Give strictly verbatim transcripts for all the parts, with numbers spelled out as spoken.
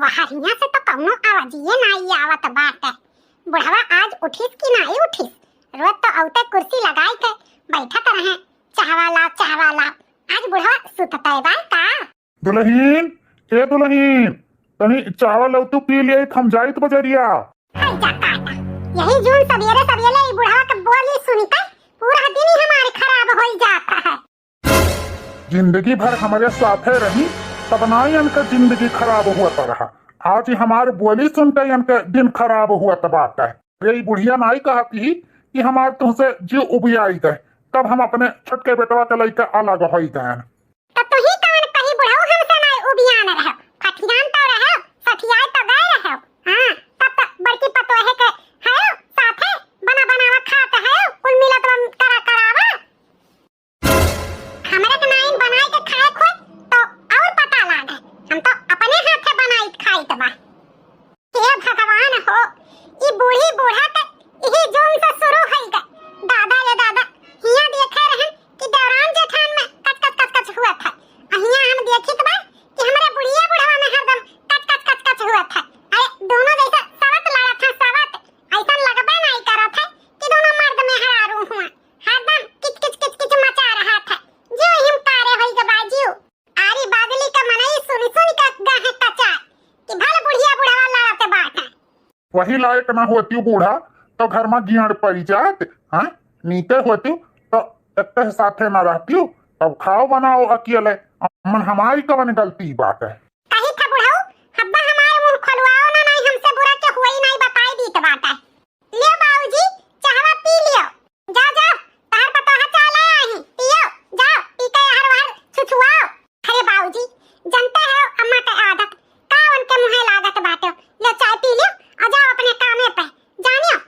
बहरिया से तो कौनो आवाजिए नाई आवत बाटे। बुढ़वा आज उठिस कि नाई उठिस? रोज तो औते कुर्सी लगाई के बैठत रहे, "चहवा लाव, चहवा लाव।" आज बुढ़वा सुततै बा का? दुलहिन, ए दुलहिन, तनी चावल लौतू पी लिया, हम जाइत बजरिया। हाय जा काटा, यही जून सबेरे सबेरे ई बुढ़वा के बोली सुन के पूरा दिन ही हमारे खराब होई जाता है। जिंदगी भर हमरे साथे रही, तब ना इनका जिंदगी खराब हुअत रहा। आज ही हमार बोली सुन के इनके दिन खराब हुअत बाटे। अरे, ई बुढ़िया नाई कहत ही कि हमार तुहसे जीव उबियाई गए, तब हम अपने छोटके बेटवा के लइके अलग होई गए। त तुही कवन कही बुढ़ऊ हमसे नाई उबियान रहो, खठियान तो रहो, सठियाए तो गए रहो। हाँ, तब तो बड़की पतोहे के हयो साथे बना बनावा खात हयो, कुल मिलत बा करा करावा। हमरे के नाइन बनाई के खाए खोए तो और पता लागे, हम तो अपने हाथे बनाई खाइत बा। हे भगवान हो, ई बूढ़ी बूढ़ा के इही जून से शुरू होई गए। दादा रे दादा, हियां देखे रहन कि देवरान जेठान में कच कच कच कच हुआ था, आ हियां हम देखित बा कि हमरे बुढ़िया बुढ़वा में हरदम कच कच कच कच हुआ था। अरे दोनों जैसे सवत लड़त है, सवत। ऐसा लगबे नहीं करत है कि दोनों मर्द में हरारू हुआ, हरदम किच किच किच किच मचा रहा था। जीव हिम तारे होई के बा जीव। आरी बागली का मनई सुनी सुनी का गाहे कचार कि भल बुढ़िया बुढ़वा लड़त बाटे। वही लायक ना होती बूढ़ा तो घर में गियड़ पड़ी जात, हाँ? नीके होती तो एक साथे ना रहती। अब खाओ बनाओ अकेले, अमन हमारी कवन गलती बाटे? कही था बुढ़ऊ, हब्बा हमार मुंह खोलवाओ ना, नहीं हमसे बुरा के हुई नहीं बताई दीत बाटे। ले बाबूजी, चाहवा पी लियो। जाओ, जाओ, तहर पतोह चाह ले आई, पियो, जाओ, पी के हर वहर छुछुआओ। अरे बाबूजी, जानते हो अम्मा के आदत, का उनके मुँहे लागत बाटे। ले चाय पी लियो और जाओ अपने कामे पे, जानियो।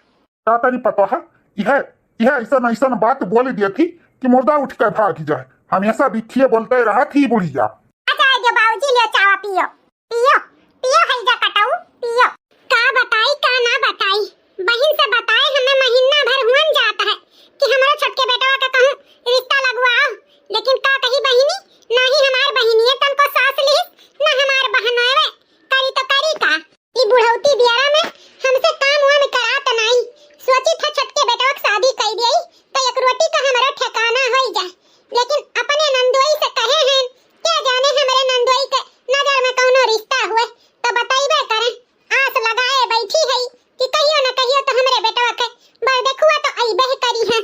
का करी पतोह, यह, यह ऐसन ऐसन बात बोल दिया थी कि मुर्दा उठ के भाग जाए। हमेशा बिठिए बोलते रहा थी बुढ़िया। आ जाए दे बाबूजी, ले चावा पियो, पियो, पियो है जा कटाऊ, पियो। का बताई, का ना बताई, बहिन से बताए हमें महीना भर हुअन जात है कि हमरो छोटके बेटवा का कहूँ रिश्ता लगवाओ, लेकिन का कही बहिनी, ना ही हमार बहिनिये तनको सास लिहिस, ना हमार बहनोए, करी तो करी का? ई बुढ़ौती बियारा में हमसे काम वाम करात नाई। सोची था छोटके बेटवा के शादी कई दियई, तो एक रोटी का हमरो ठिकाना होई जाए। लेकिन अपने नंदोई से कहे हैं, क्या जाने हमरे नंदोई के नजर में कौनो रिश्ता हुए, तो बतइबे करें। आस लगाए बैठी है कि कहियो न कहियो तो हमरे बेटवा के बर देखुआ तो अइबे करी हैं।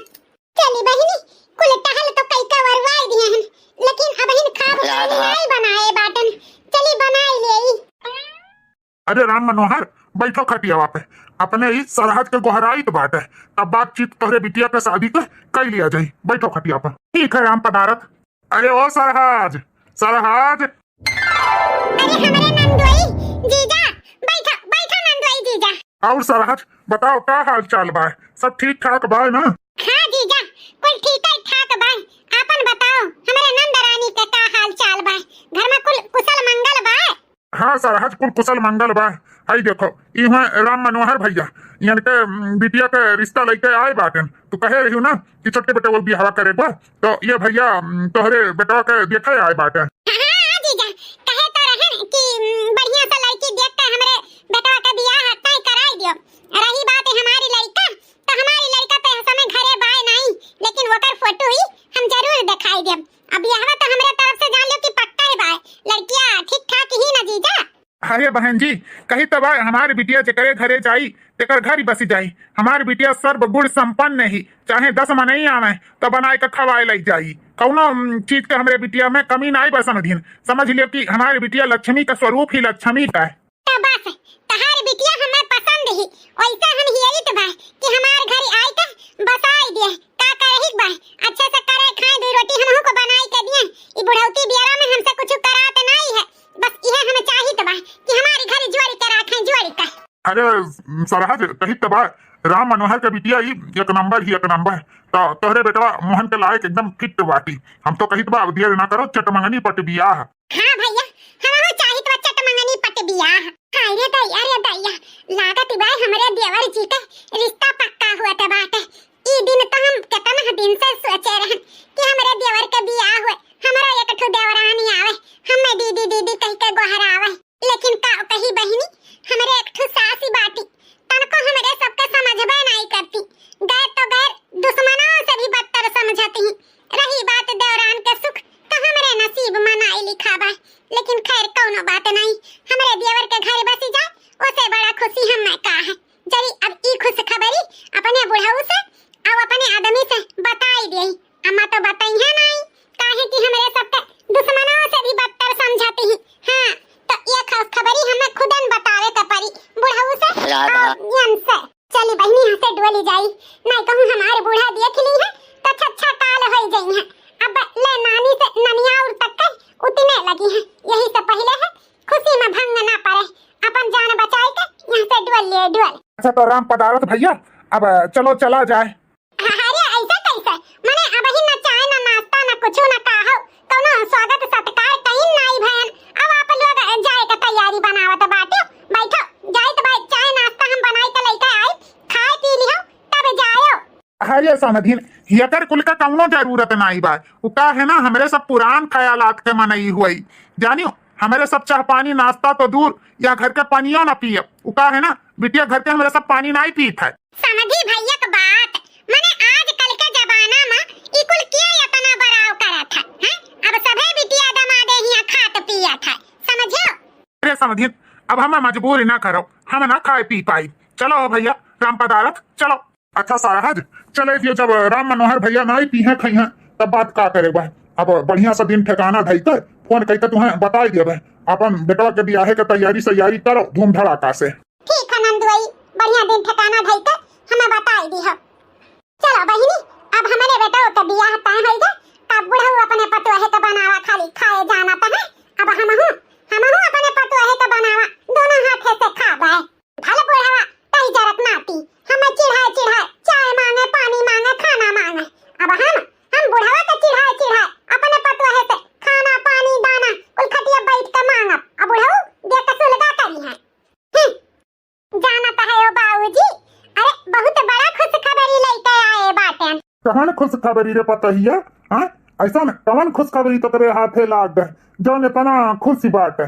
चली बहिनी, कुल टहल तो कई का वरवाई दिए हैं, लेकिन अबहिन खाब पानी नाई बनाए बाटन। चली बनाई लेई। अरे राम मनोहर, बैठो खटियावा पे। अपने ई सरहज के गोहराइत बाटे, तब बातचीत तोहरे बिटिया के शादी के कई लिया जाई। बैठो खटिया पे। ठीक है राम पदारथ। अरे ओ सरहज, सरहज। अरे हमरे नंदोई जीजा, बैठो, बैठो नंदोई जीजा। और सरहज, बताओ का हाल चाल बा? सब ठीक ठाक बा ना? हाँ जीजा, कुल ठीक है ठाक बा। आपन बताओ, हमरे नंद रानी के का हाल चाल बा? घर में कुल कुशल मंगल बा? हाँ सरहज, कुल कुशल मंगल बा। हई देखो, इहाँ राम मनोहर भैया, इनके, उम, बिटिया के रिश्ता लइके आए बाटेन। तू कहे रहियो ना कि छोटके बेटवा बियाहवा करे बा, तो ये भैया, उम, तोहरे बेटवा के देखे आए बाटेन। हाँ, हाँ, जीजा, कहे तो रहन कि, उम, बढ़िया सा लड़की देख के हमरे बेटवा के बियाह तय कराई दियो। रही बात हमारी लड़का, तो हमारी लड़का तो इस समय घरे बाय नहीं, लेकिन ओकर फोटो ही हम जरूर दिखाई देब। अब यहवा तो हमरे तरफ से जान लो कि पक्का ही बाय, लड़किया ठीक ठाक ही ना जीजा। अरे बहन जी, कही तब हमार बिटिया जेकरे घरे जाई, तेकर घर ही बसी जाई। हमार बिटिया सर्व गुण संपन्न ही, चाहे दस मनई आवे तो बनाए के खवाए लई जाई। कौनो, उम, चीज के हमरे बिटिया में कमी नाई बा समधिन। समझ लियो कि हमार बिटिया लक्ष्मी का स्वरूप ही लक्ष्मी का है। तो बस, तहार बिटिया हमें पसंद ही, वैसे हम हियरित बा कि हमार घर आए के बसाई दिए। का करही बा, अच्छे से करे खाए, दो रोटी हमहू को बनाई के दिए। ई बुढ़ौती बियारा में हमसे कुछ करात नाई है, बस इहे हमें चाहित बा कि हमारी घर जोड़ी के रखें, जोड़ी के। अरे सरहज, कहित बा राम मनोहर के बिटिया ई एक नंबर ही एक नंबर। तो तोहरे बेटवा मोहन के लायक एकदम फिट बाटी। हम तो कहित बा अब देर ना करो, चट मंगनी पट बियाह। हाँ भैया, हमहू चाहित बा चट मंगनी पट बियाह। हाय रे दैया, रे दैया, लागत बा हमरे देवर जी के रिश्ता पक्का हुआ बाटे। ई दिन तो हम केतना दिन से सोचे रहन कि हमरे देवर के बियाह हुए, हमरो एक ठो देवरानी आवे, हमें दीदी दीदी कह के गोहरावे। लेकिन का कही बहिन, हमें खुदन बतावे के पड़ी बुढ़ऊ से अरे और यार। यन से। चली बहिनी, यहाँ से डोली जाई, नहीं कहूँ हमारे बूढ़ा देख ली है तो छच्छा काल होई जाई है। अब ले नानी से ननिया और तक के उतने लगी है, यही से पहले है खुशी में भंग ना पड़े, अपन जान बचाए के यहाँ से डोल ले डोल। अच्छा तो राम पदारथ भैया, अब चलो चला जाए। अरे ऐसा कैसे? मने अबही न चाय, न नाश्ता, न कुछो, न काहो, कौनो स्वागत सत्कार कहीं नाई भयन। अब आप लोग जाए के तैयारी बनावत बाटे, बैठो, जाइत बा, चाय नाश्ता हम बनाई के लइके आई, खाए पी लिहो, तब जायो। अरे समधिन, एकर कुल का कौनो जरूरत नाई बा। उ का है ना, हमरे सब पुरान ख्यालात के मनई हुई, जानियो, हमरे सब चाह पानी नाश्ता तो दूर, या घर के पानियो ना पियब। उ का है ना, बिटिया घर के हमरे सब पानी नाई पीत है। समझी भैया के बात, मने आजकल के जमाना में ई कुल के इतना बड़ाव करत है, हैं? अब सभे बिटिया दमादे हियां खात पियत है, समझो? अरे समधिन, अब हमें मजबूर ना करो, हम ना खाए पी पाई। चलो हो भैया, राम पदारथ, चलो। अच्छा सारहज, चले दियो, जब राम मनोहर भैया नाई पीहे खइहे, तब बात का करे बा। अब बढ़िया से दिन ठिकाना धई के फोन कई के तुहें बताई देबे। अपन बेटवा के बियाहे के तैयारी सैयारी करो धूम धड़ाका से। ठीक है नंदुआई, बढ़िया दिन ठिकाना धई के हमें बताई दीहो। चलो बहिनी, अब हमरे बेटवा के बियाह तय होई गए, तब बुढ़ऊ अपने पतोहे के बनावा, खाली खाए जाना तो है। अब हमहू, हमहू अपने पतोहे के बनावा दोनों हाथे से खाबे। भल बुढ़वा, तही जरत नाती, हमें चिढ़ाए चिढ़ाए चाय मांगे, पानी मांगे, खाना मांगे। अब हम, हम बुढ़वा के चिढ़ाए चिढ़ाए अपने पतोहे से खाना, पानी, दाना कुल खटिया बैठ के मांगब। अब बुढ़ऊ देख के सुलगा करी है। हम्म, जानत है ओ बाबूजी, अरे बहुत बड़ा खुशखबरी लेके आए बाटेन। कवन खुशखबरी रे पतोहिया? हाँ, ऐसा न कवन खुशखबरी तोकरे हाथे लाग गए, जौन इतना खुशी बाटे?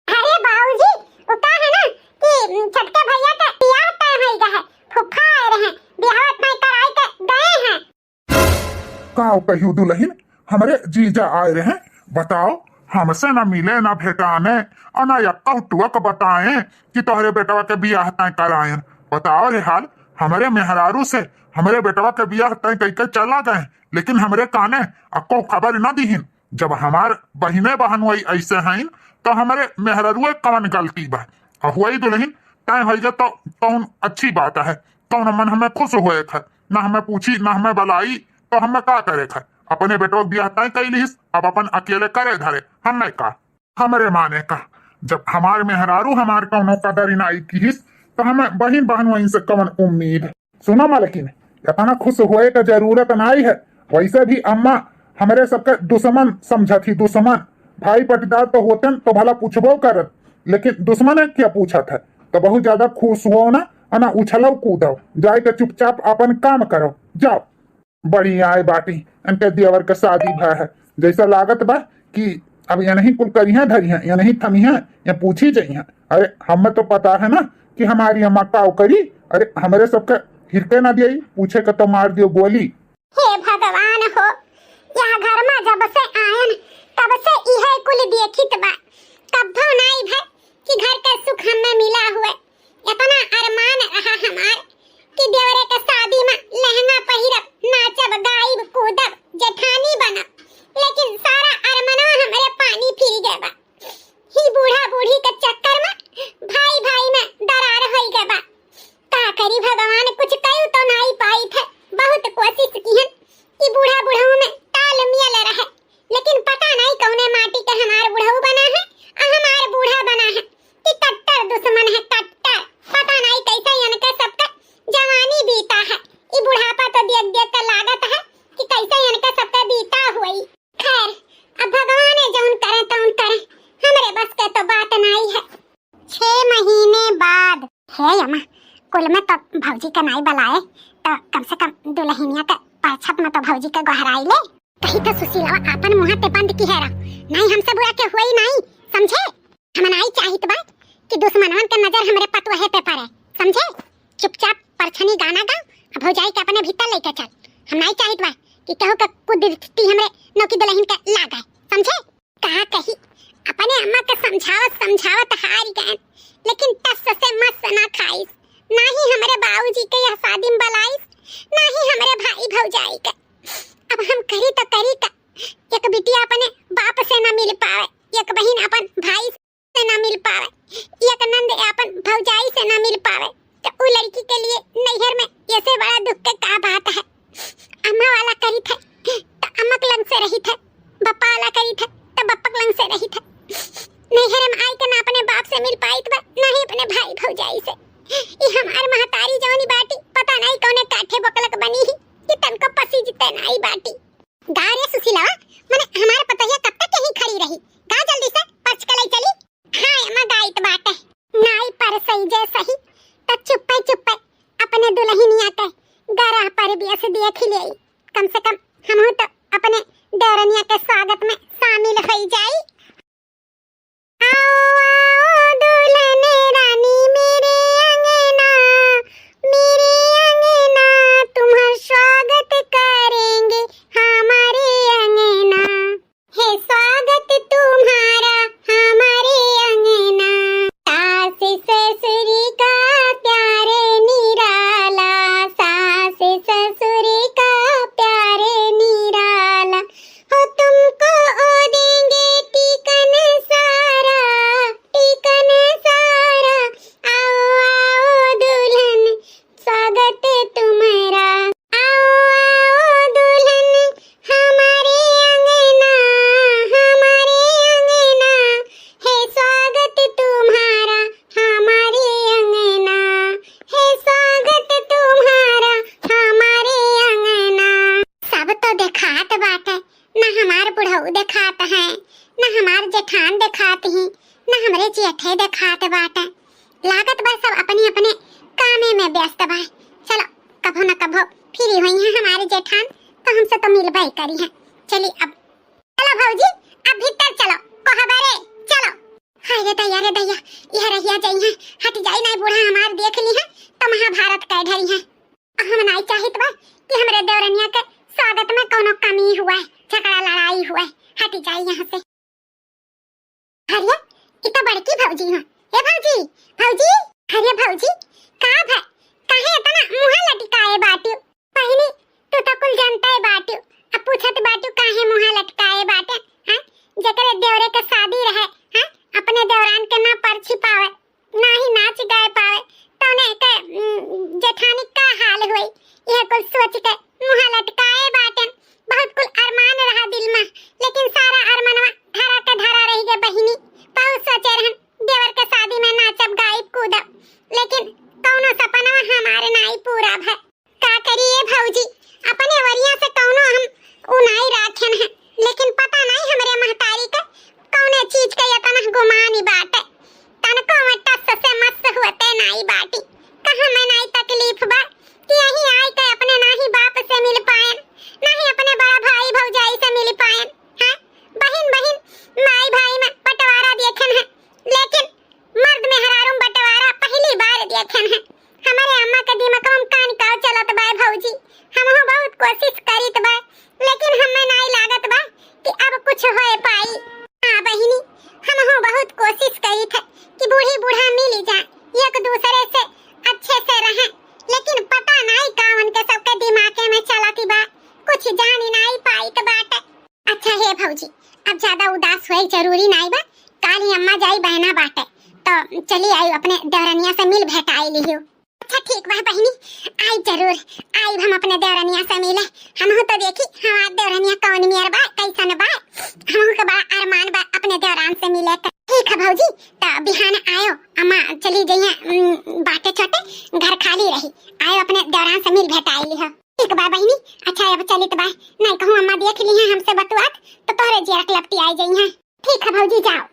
अरे बाबूजी, वो का है ना कि छोटके भैया का बियाह तय होई गए है, फूफा आए रहे, बियाह तय कराई के गए हैं। का कहियो दुलहिन, हमरे जीजा आए रहे, बताओ, हमसे ना मिले, ना भेटाने, और ना यक्का टुअक बताए कि तोहरे बेटवा के बियाह तय करायन। बताओ रे हाल, हमरे मेहरारू से हमरे बेटवा के बियाह तय कइके चला गए, लेकिन हमरे काने अक्को खबर ना दिहिन। जब हमार बहिने बहनोई ऐसे हईन, तो हमरे मेहरारुए कवन गलती बा? आ हुई दुलहिन, तय होई गए तो कौन अच्छी बात है, कौन मन हमें खुश होए ख, ना हमें पूछी, ना हमें बलाई, तो हमें का करे ख? अपने बेटवा के बियाह तय कई लिहिस, अब अपन अकेले करे धरे, हमें का? हमरे माने का, जब हमार मेहरारू हमार कौनो कदर नाई किहिस, तो हमें बहिन बहनोई से कवन उम्मीद? सुनो मलकिन, इतना खुश होए का जरूरत नाई है। वैसे भी अम्मा हमरे सबके दुश्मन समझत ही, दुश्मन। भाई पटीदार तो होतन तो भला पूछबो करत, लेकिन दुश्मन है क्या पूछत है? तो बहुत ज्यादा खुश हो ना, और ना उछलो कूदो, जाए के चुपचाप अपन काम करो, जाओ। बड़ी आए बाटी, इनके देवर के शादी भा है, जैसा लागत बा कि अब ये नहीं कुल करिहे धरिहे, ये नहीं थमिहे, ये पूछी जइहे। अरे हमें तो पता है ना कि हमारी अम्मा काव करी। अरे हमरे सबके हिरके ना दियई, पूछे के तो मार दियो गोली। हे भगवान हो, यह घर में जब से आयन तब से इहे कुल देखित बा, कब्बो नाई भय कि घर के सुख हमें मिला हुए। इतना अरमान रहा हमार कि देवरे के शादी में लहंगा पहिरब, नाचब, गाइब, कूदब, जेठानी बनब, लेकिन सारा अरमनवा हमरे पानी फिर गए बा। ही बूढ़ा बूढ़ी के चक्कर में भाई भाई में दरार होई गए बा। का करी भगवान, कुछ करू तो नाई पाई थे, बहुत कोशिश किहन कि बूढ़ा बुढ़ऊ में तालमेल रहे, लेकिन पता नहीं कौने माटी के हमार बुढ़ऊ बना है, आ हमार बूढ़ा बना है कि कट्टर दुश्मन है, कट्टर। पता नहीं कैसे इनके सबका जवानी बीता है। ई बुढ़ापा तो देख देख के लागत है कि कैसे इनके सबका बीता हुई। खैर, अब भगवान जौन करे तौन करे, हमरे बस के तो बात नहीं है। छह महीने बाद। हे अम्मा, कुल में तो भौजी के नाई बुलाए, तो कम से कम दुल्हनिया के परछत में तो भौजी के गोहराई ले। कहीं तो सुशीलवा आपन मुंह ते बंद की है रहो, नहीं हमसे बुरा के हुई नहीं, समझे? हम नाई चाहित बा कि दुश्मनवन के नजर हमरे पतोहे पे पड़े, समझे? चुपचाप परछनी गाना गाओ, आ भौजाई के अपने भीतर लेके चल। हम नाई चाहित बा कि केहू के कुदृष्टि हमरे नौकी दुल्हन के लागे, समझे? का कही, अपने अम्मा के समझावत समझावत हार गए, लेकिन टस से मस ना खाइस। ना ही हमरे बाबूजी के यह शादी में बलाइस, ना ही हमरे भाई भौजाई के। अब हम करी तो करी का? एक बिटिया अपने बाप से ना मिल पावे, एक बहिन अपन भाई से। से ना मिल पावे, एक नंद आपन भौजाई से ना मिल पावे, तो उ लड़की के लिए नैहर में ऐसे बड़ा दुख के का बात है? अम्मा वाला करित है, तो अम्मा के लंग से रहित है, बप्पा वाला करित है, तो बप्पा के लंग से रहित है। नैहर में आई के ना अपने बाप से मिल पाइत बा, ना ही अपने भाई भौजाई से। ई हमार महतारी जौनी बाटी, पता नहीं कौने काठे बकलक बनी ही, कि तनको पसीजते नाई बाटी। गा रे सुशीला, मने हमार पतोहिया कब तक यहीं खड़ी रही? गा जल्दी से, परछ के लई चली। हाँ अम्मा, गाइत बाटे। नाई परसई जे सही, त चुप्पे चुप्पे अपने दुल्हनिया के गरह पर बेस देख लेई। कम से कम हमहू तो अपने देवरनिया के स्वागत में शामिल होई जाई। आओ, आओ दुल्हन रानी मेरे अंगना, मेरे अंगना, तुम्हारा स्वागत करेंगे हमारे अंगना। है स्वागत तुम्हारा हमारे अंगना। सास ससुर का प्यार निराला, सास ससुर का प्यार निराला। हो तुमको ओ देंगे टीकन सारा, टीकन सारा। आओ, आओ दुल्हन, स्वागत तुम्हारा। आओ, आओ दुल्हन हमारे अंगना, हमारे अंगना, है स्वागत तुम्हारा हमारे अंगना, है स्वागत तुम्हारा हमारे अंगना। सब तो देखात बाटे, ना हमार बुढ़ऊ देखात है, ना हमार जेठान देखात ही, ना हमरे जेठे देखात बाटे। लागत बा सब अपने अपने कामे में व्यस्त बा। चलो, कभो न कभो फ्री होई हैं हमारे जेठान, तो हमसे तो मिलबे करी हैं। चली अब, चलो भौजी, अब भीतर चलो, कोहबरे चलो। हाय रे दैया, रे दैया, यह रहिया जाई हैं, हट जाई नहीं बूढ़ा हमार देख ली हैं, तो महाभारत कह ढरी हैं। हम नाई चाहित बा कि हमरे देवरनिया के स्वागत में कौनो कमी हुए, झगड़ा लड़ाई हुए। हटी जाई यहाँ से। अरे, ई तो बड़की भौजी हो। ए भौजी, भौजी, अरे भौजी, का भा, काहे इतना मुँह लटकाए बाटियो? बहिनी, तू तो कुल जानते बाटियो, अब पूछत बाटियो काहे मुँह लटकाए बाटे, हैं? जेकरे देवरे के शादी रहे, हैं? अपने देवरान के ना परछी पावे, ना ही नाच गाए पावे, तौने के, उम, जेठानी का हाल होई? यह कुल सोच के मुँह लटकाए बाटेन। बहुत कुल अरमान रहा दिल में, लेकिन सारा अरमनवा धरा के धरा रह गए बहिनी। बहुत सोचे रहन देवर के शादी में नाचब, गाइब, कूदब, लेकिन कौनो सपनवा हमारे नाई पूरा भय। का करी ए भौजी, अपने वरिया से कौनो हम उ नाई राखेन है, लेकिन पता नाई हमरे महतारी के कौने चीज के इतना गुमान बाटे। तनको में टस से मस हुअते नाई बाटी। कहाँ में नाई तकलीफ बा कि यहीं आई के अपने ना ही बाप से मिल पाएन, ना ही अपने बड़ा भाई भौजाई से मिल पाएन। हैं? बहिन बहिन, माई भाई में बंटवारा देखेन है, लेकिन मर्द मेहरारू में बंटवारा पहली बार देखेन है। हमरे अम्मा के दिमाग में कान का चलत बा भौजी। हमहू बहुत कोशिश करीत बा, लेकिन हमें नाई लागत बा कि अब कुछ होए पाई। हाँ बहिनी, हमहू बहुत कोशिश करीत है कि बूढ़ी बूढ़ा मिली जाए, एक दूसरे से अच्छे से रहें, लेकिन पता नाई का उनके सबके दिमागे में चलत बा, कुछ जानी नाई पाइत बाटे। अच्छा हे भौजी, अब ज्यादा उदास होए जरूरी नाई बा, काल ही अम्मा जाई बहना बाटे, तो चली आई अपने देवरनिया से मिल भेटाई लिहियो। अच्छा ठीक बा बहिनी, आई जरूर, आई हम अपने देवरनिया से मिले। हमहू तो देखी हमार देवरनिया कौन मियर बा, कैसन बा, हमहू के बड़ा अरमान बा अपने देवरान से मिले के। ठीक है भौजी, तो बिहान आयो, अम्मा चली जइहे, उम, बाटे छोटे, घर खाली रही, आयो अपने देवरान से मिल भेटाई लिहो। ठीक बा बहिनी, अच्छा अब चलित बा, नहीं कहूँ अम्मा देख ली है हमसे बतुआत, तो तोहरे जियरा के लपटी आई जइहे। ठीक है भौजी, जाओ।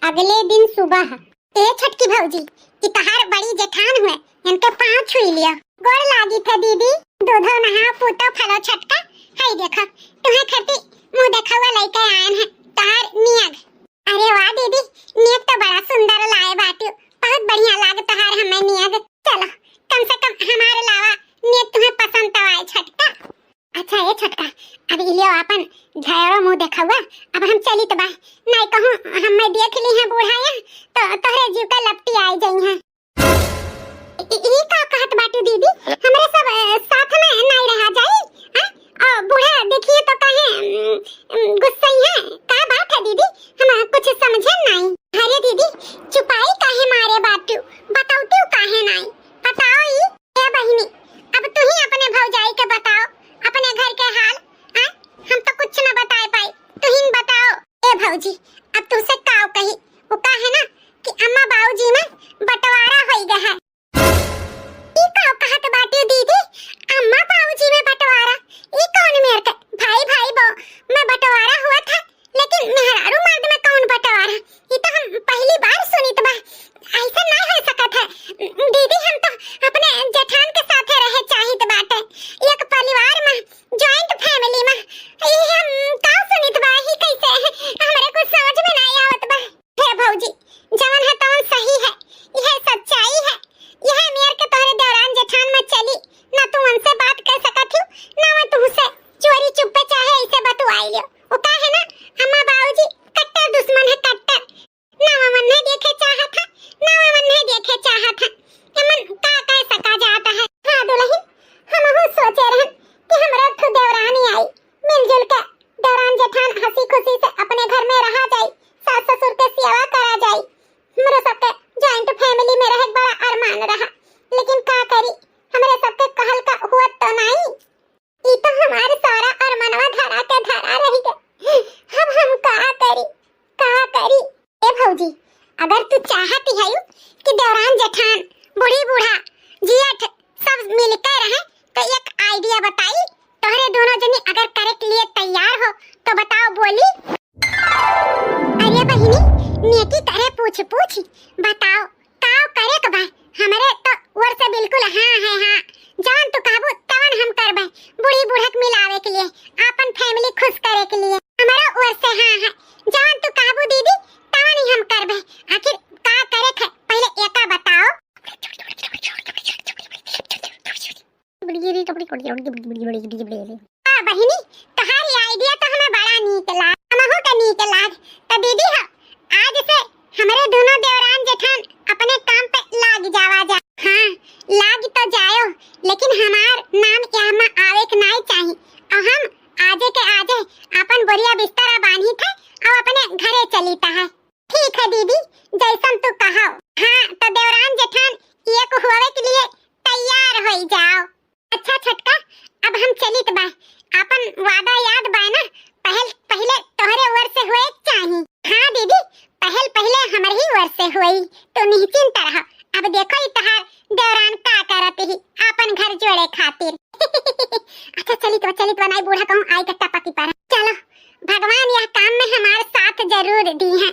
अगले दिन सुबह। ए छोटकी भौजी, ई तहार बड़ी जेठान हुए, इनके पाँव छुई लियो। गोड़ लागित है दीदी। दूधो नहाओ, पूतो फलो छोटका। हई देखो, तुम्हें खती मुँह देखौआ लइके आएन है तहार नियग। अरे वाह दीदी, नियग तो बड़ा सुंदर लाए बाटियो, बहुत बढ़िया लाग तहार हमें नियग। चलो, कम से कम हमारे लावा नियग तुम्हें पसंद तो आए छोटका। अच्छा ए छोटका, अब ई लियो आपन झगड़ो मुँह देखौआ, अब हम चलित बा, नहीं कहूँ हमें देख ली है बूढ़ा यहाँ, तो तोहरे जीव का लपटी आई जइहे। ई, ई का कहत बाटू दीदी, हमरे सब, अ, साथ में नहीं रहा जाई, हैं? और बूढ़ा देखिए तो कहे, "उम, उम, गुस्सइहैं।" का बात है दीदी, हम कुछ समझे नाई। अरे दीदी, चुपाई काहे मारे बाट्यू, बताउत्यू काहे नाई? बताओ ई। ए बहिनी, अब तुही अपने भौजाई के बताओ, अपने घर के हाल। आय, हम तो कुछ न बताए पाई, तुही बताओ। ए भौजी, अब तुहसे काव कही, वो का है ना कि अम्मा बाबूजी में बंटवारा होई गया है। ई काव कहत बाट्यू दीदी, अम्मा बाबूजी में बंटवारा? ई कौन मेर के भाई भाई बो में बंटवारा हुआ था, लेकिन मेहरारू मर्द में कौन बंटवारा? ई तो हम पहली बार सुनित बा। ऐसा नहीं हो सकत है। दीदी, हम तो अपने जेठान के साथे रहे चाहित बाटे, एक परिवार में, joint family में। ई हम का सुनित बा, ई कैसे? हमरे कुछ समझ में नहीं आवत बा। हे भौजी, जवन है तवन सही है, यह सच्चाई है। यह मेर के तोहरे देवरान जेठान में चली, ना तू उनसे बात कर सकत हूँ, ना मैं तुहसे। चोरी चुप्पे चाहे ऐसे बतुआई लियो। वो का है ना, अम्मा बाबूजी कट्टर दुश्मन है, कट्टर। ना वो मन्ने देखे चाहत है, ना वो मन्ने देखे चाहत है। एमन का कह सका जात है। हाँ दुलहिन, हमहू सोचे रहन कि हमरा ठो देवरानी आई, मिलजुल के देवरान जेठान हंसी खुशी से अपने घर में रहा जाई, सास ससुर के सेवा करा जाई। हमरो सबके joint family में रहे के बड़ा अरमान रहा, लेकिन का करी, हमरे सबके कहल का हुआ तो नहीं। ई तो हमार सारा अरमनवा धरा के धरा रही गए। अब हम का करी, का करी? ए भौजी, अगर तू चाहती है कि देवरान जेठान, बूढ़ी बूढ़ा, जियठ सब मिलके रहे, तो एक idea बताई, तोहरे दोनों जनी अगर करे के लिए तैयार हो तो बताओ, बोली। अरे बहिनी, नेकी करे पूछ पूछ, बताओ, काव करे के बा? हमरे तो ओर से बिल्कुल हाँ है हाँ, जवन तू कहबू तवन हम करबे। बूढ़ी बूढ़क मिलावे के लिए, आपन family खुश करे के लिए, हमरो ओर से हाँ है, जवन तू कहबू दीदी तवन ही हम करबे। आखिर का करे के है, पहले एका बताओ। हाँ बहिनी, तोहार ई idea तो हमें बड़ा नीक लाग, हमहू के नीक लाग। तो दीदी हो, आज से हमरे दोनों देवरान जेठान अपने काम पे लाग जावा जा। हाँ, लाग तो जायो, लेकिन हमार नाम यहाँ में आवे के नाई चाही। और हम आजे के आजे अपन बोरिया बिस्तरा बांधी थे और अपने घरे चली ता है। ठीक है दीदी, जैसन तू कहो। हाँ, तो देवरान जेठान एक होवे के लिए तैयार होई जाओ। अच्छा छोटका, अब हम चलित बा, आपन वादा याद बा ना, पहल, पहले तोहरे ओर से होए के चाही। हाँ दीदी, पहल पहले हमर ही ओर से होई, तू निश्चिंत रह। अब देखो ई तोहार देवरान का करत ही आपन घर जोड़े खातिर। अच्छा चलित बा, चलित बा, नाई बूढ़ा कहूँ आई के टपकी पर। चलो, भगवान यह काम में हमार साथ जरूर दी हैं।